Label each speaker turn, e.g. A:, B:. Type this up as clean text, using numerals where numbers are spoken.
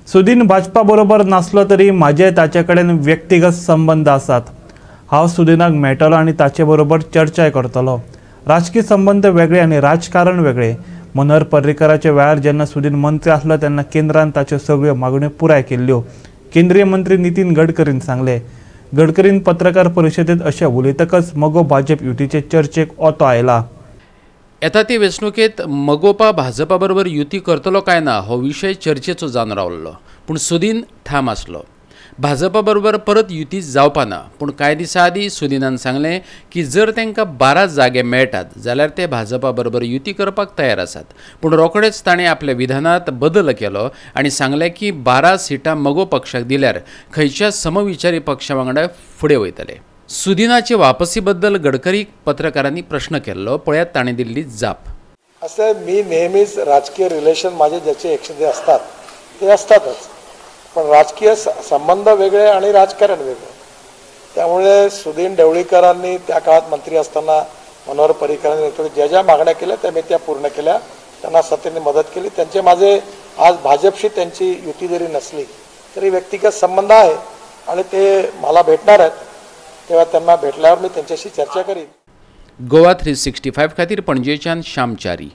A: सुदीन भाजपा बरोबर नासलो तरी म्हाजे ताचे कडेन व्यक्तिगत संबंद आसात. हांव सुदीनाक मेळटलो आनी ताचे बरोबर चर्चाय करतलो. राजकीय संबंद वेगळे आनी राजकारण वेगळे. मनोहर पर्रीकराच्या वेळार जेन्ना सुदीन मंत्री आसलो तेन्ना केंद्रान ताच्यो सगळ्यो मागण्यो पुराय केल्ल्यो. केंद्रीय मंत्री नितीन गडकरीन सांगले. गडकरीन पत्रकार परिशदेत अशें उलयतकच मगो भाजप युतीचे चर्चेक ओतो आयला.
B: येता ते वेंचणुकेंत मगोपा भाजपा बरोबर युती करतलो काय ना हो विशय चर्चेचो जावन रावल्लो, पूण सुदीन ठाम आसलो. भाजपा बरोबर परत युती जावपा ना, पूण कांय दिसां आदीं सुदीनान सांगलें की जर तांकां 12 जागे मेळटात जाल्यार ते भाजपा बरोबर युती करपाक तयार आसात. पूण रोखडेच ताणें आपल्या विधानांत बदल केलो आनी सांगलें की 12 सिटां मगो पक्षाक दिल्यार खंयच्या समविचारी पक्षा वांगडा फुडें वयतले. सुदीनाचे वापसी बद्दल गडकरीक पत्रकारांनी प्रश्न केल्लो, पळयात ताणें दिल्ली जाप.
C: असं मी नेहमीच राजकीय रिलेशन माझे ज्याचे एकशे असतात ते असतातच, पण राजकीय संबंध वेगळे आणि राजकारण वेगळे. त्यामुळे सुदीन ढवळीकरांनी त्या काळात मंत्री असताना मनोहर पर्रीकरांनी ज्या ज्या मागण्या केल्या त्या मी त्या पूर्ण केल्या, त्यांना सत्तेने मदत केली. त्यांचे माझे आज भाजपशी त्यांची युती जरी नसली तरी व्यक्तिगत संबंध आहे आणि ते मला भेटणार आहेत, तेव्हा त्यांना भेटल्यावर मी त्यांच्याशी चर्चा करीन.
B: गोवा 365 खातीर पणजेच्यान श्यामचारी.